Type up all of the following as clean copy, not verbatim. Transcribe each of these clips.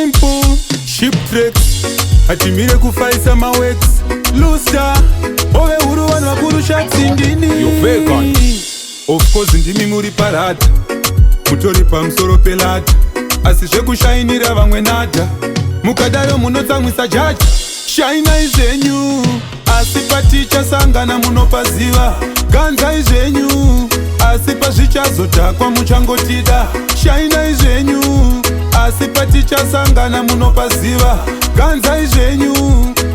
Simple ship tracks, hatimire kufaisa maworks. Luster ove huru, vanhu vakuru shatsindini. You. Of course ndimi muri paradar, mutori pamusoro peladder, asi zvekushainira vamwe nada. Mukadaro munotsamwisa jaji. Shainai zvenyu, asi patichasangana munopaziva. Ganzai zvenyu, asi pazvichazodhakwa muchangotida. Shainai zvenyu, asi patichasangana munopaziva. Ganzai zvenyu,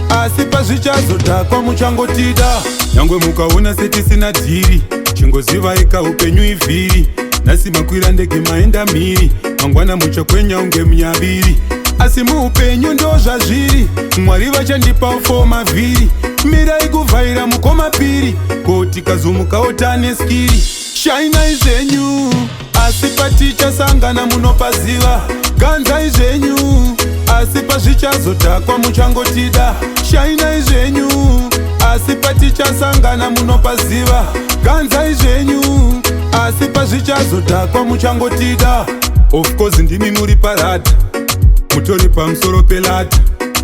asi pazvichazodhakwa muchangotida. Nyangwe mukaona setisina deal, chingozivai kaupenyu ivhiri. Nhasi makwira ndege maenda mhiri, mangwana muchakwenya unge munyaviri. Asi muupenyu ndo zvazviri, Mwari vachandipa fo mavhiri. Mirai kuvhaira mukomapiri, ko tikazumukawo tane skill. Shainai zvenyu, asi patichasangana munopaziva. Ganzai zvenyu, asi pazvichazodhakwa muchangotida. Shainai zvenyu, asi patichasangana munopaziva. Ganzai zvenyu, asi pazvichazodhakwa muchangotida. Of course ndimi muri paradar, mutori pamusoro peladder,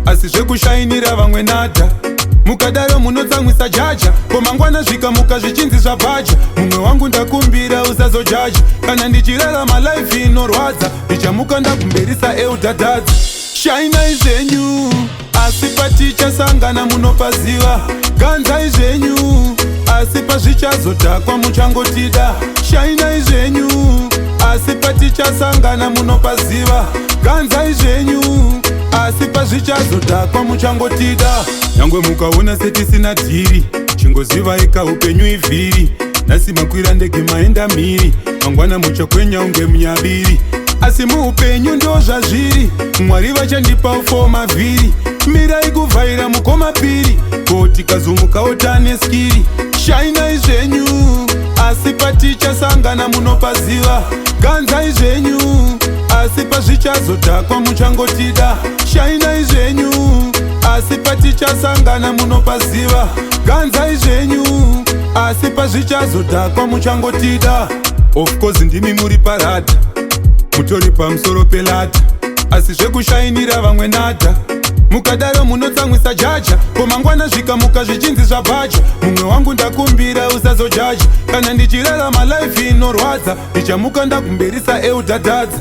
asi zvekushainira vamwe nada. Mukadaro munotsamwisa jaja, ko mangwana zvikamuka zvichinzi zvabhaja. Mumwe wangu, ndakumbira usazojaja kana ndichirarama life inorwadza. Ndichamuka ndakumberisa eudhadhadza. Shainai zvenyu, asi patichasangana munopaziva. Ganzai zvenyu, asi pazvichazodhakwa muchangotida. Shainai zvenyu, asi patichasangana munopaziva. Ganzai zvenyu, asi pazvichazodhakwa muchangotida. Nyangwe mukaona setisina deal, chingozivai kaupenyu ivhiri. Nhasi makwira ndege maenda mhiri, mangwana muchakwenya unge munyaviri. Asi muupenyu ndo zvazviri, Mwari vachandipa fo mavhiri. Mirai kuvhaira mukomapiri, ko tikazumukawo tane skill. Shainai zvenyu, asi patichasangana munopaziva. Ganzai zvenyu, asi pazvichazodhakwa muchangotida. Shainai zvenyu, asi patichasangana munopaziva. Ganzai zvenyu, asi pazvichazodhakwa muchangotida. Of course ndimi muri paradar, mutori pamusoro peladder, asi zvekushainira vamwe nada. Mukadaro munotsamwisa jaja, ko mangwana zvikamuka zvichinzi zvabhaja. Mumwe wangu, ndakumbira usazojaja kana ndichirarama life inorwadza. Ndichamuka ndakumberisa eudhadhadza.